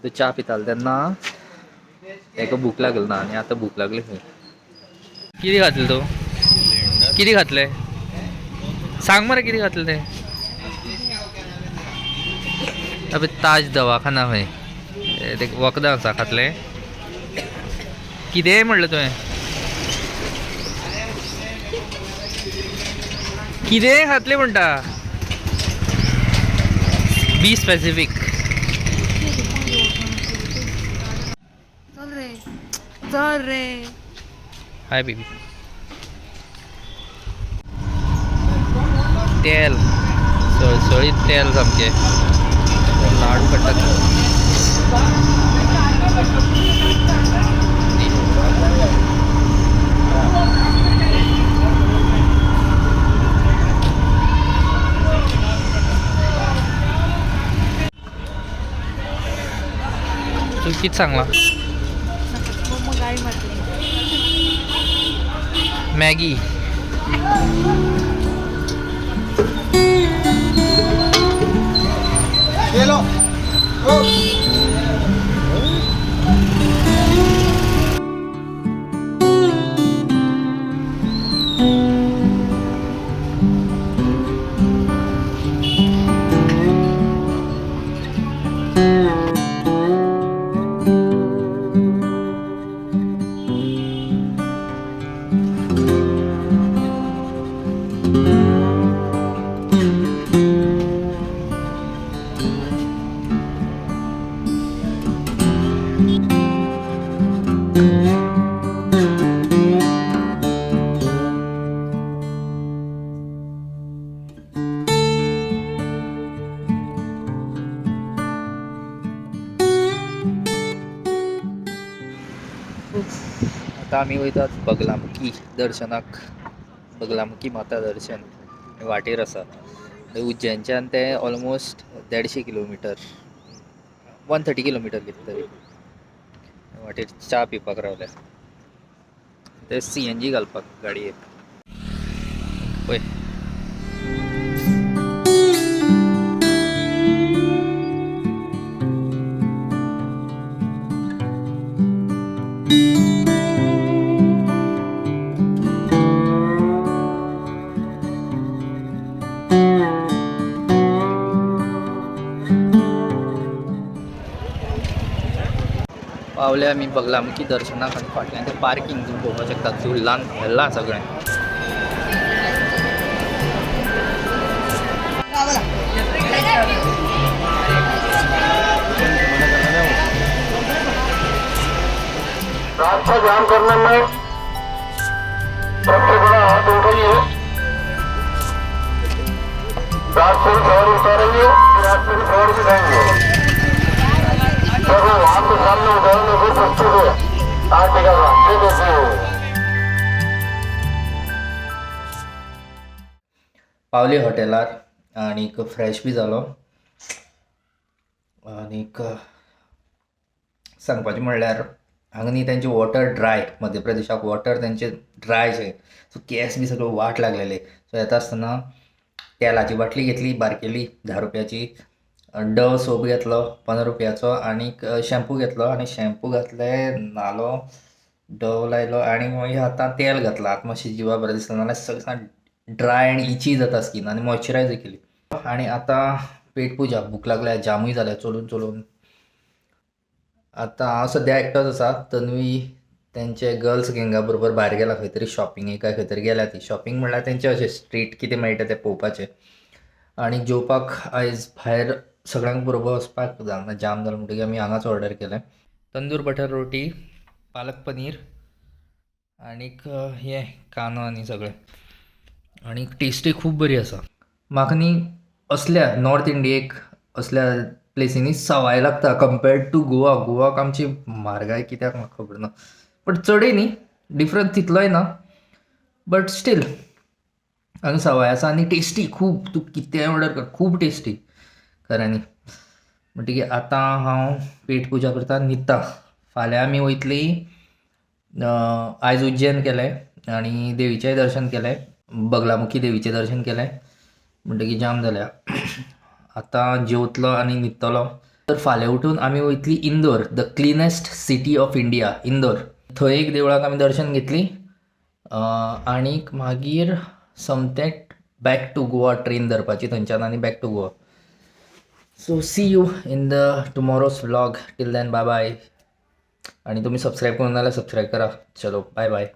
तो च्या पितालो तेन्ना ताका भूक लागली ना आनी आतां भूक लागली खंय. कितें घातलें तूं? कितें घातलें सांग मरे, कितें घातलें तें? अबे ताज दवाखाना खंय ते वखदां आसा खातलें कितेंय म्हणलें तुवें? कितेंय खातलें म्हणटा? बी स्पेसिफीक. चल रे चल रे. Hi baby. तेल सळसळीत तेल सामकें. लाडू काडटात. तूं कितें सांगलां? मग गाडी मारतली. मॅगी. आतां आमी वयतात बगलामुखी दर्शनाक. बगलामुखी माता दर्शन वाटेर आसा. उज्जैनच्यान तें ऑलमोस्ट 150 किलोमिटर, 130 किलोमिटर कितें तरी. वाटेर च्या पिवपाक रावल्या ते CNG घालपाक गाडयेक. पळय पावले आमी बगलामुखी दर्शनाक आनी फाटल्यान तें पार्कींग तुमी पळोवपाक शकता. झुल्लान भरलां सगळें. रास्ता जाम करने में सबसे बड़ा हाथ उनका ही है. रास्ते में सवारी उतारेंगे, रास्ते में सवारी बिठाएंगे और वो आपके सामने उतारने को प्रस्तुत है. आठ का ये देखिए. पावली हॉटेलार आनीक फ्रेश बी जालो. आनीक सांगपाचें म्हणल्यार हांगा न्ही तेंचे वॉटर ड्राय, मध्य प्रदेशाक वॉटर तेंचे ड्राय शे. सो केंस बी सगळे वाट लागलेले. सो येता आसतना तेलाची बाटली घेतली बारकेली 10 रुपयाची, डव सोप घेतलो 15 रुपयाचो आनीक शॅम्पू घेतलो आनी शॅम्पू घातले, न्हालो, डव लायलो आनी मागीर आतां तेल घातलां. आतां मातशें जिवा बरें दिसता, नाल्यार सगळें ड्राय आनी इची जाता स्कीन. आनी मॉयश्चरायजर केली आनी आतां पेट पुजा. भूक लागल्या, जामूय जाल्या चलून चलून. आतां हांव सद्या एकटोच आसा. तन्वी तेंचे गर्ल्स गँगा बरोबर भायर गेला खंय तरी शॉपिंगेक काय खंय तरी गेल्या ती. शॉपिंग म्हणल्यार तेंचे अशें स्ट्रीट कितें मेळटा तें पळोवपाचें. आनी जेवपाक आयज भायर सगळ्यांक बरोबर वचपाक जावना, जाम जालें म्हणटकीर आमी हांगाच ऑर्डर केलें. तंदूर बटर रोटी, पालक पनीर आनीक हें कांदो आनी सगळें. आनी टेस्टूय खूब बरी आसा. म्हाका न्ही असल्या नॉर्थ इंडियेक असल्या प्लेसींनी सवाय लागता कंपेर्ड टू गोवा. गोवाक आमची म्हारगाय कित्याक म्हाका खबर ना, बट चडय न्ही, डिफरंस तितलोय ना, बट स्टील हांगा सवाय आसा आनी टेस्टी खूब. तूं कितेंय ऑर्डर कर, खूब टेस्टी खऱ्यांनी. म्हणटकीर आतां हांव पेट पुजा करता, न्हिदता. फाल्यां आमी वयतलीं. आयज उज्जैन केलें आनी देवीचेंय दर्शन केलें, बगलामुखी देवीचें दर्शन केलें. म्हणटकीर जाम जाल्या. आतां जेवतलो आनी न्हिदतलो. तर फाल्यां उठून आमी वयतली Indore, the cleanest city of India, Indore. थंय एक देवळाक आमी दर्शन घेतली आणीक मागीर सोमतें बॅक टू गोवा ट्रेन धरपाची थंयच्यान आनी back to Goa. So see you in the tomorrow's vlog. Till then bye bye. आणि तुम्ही सबस्क्राईब करून जाल्यार सबस्क्राईब करा. चलो बाय बाय.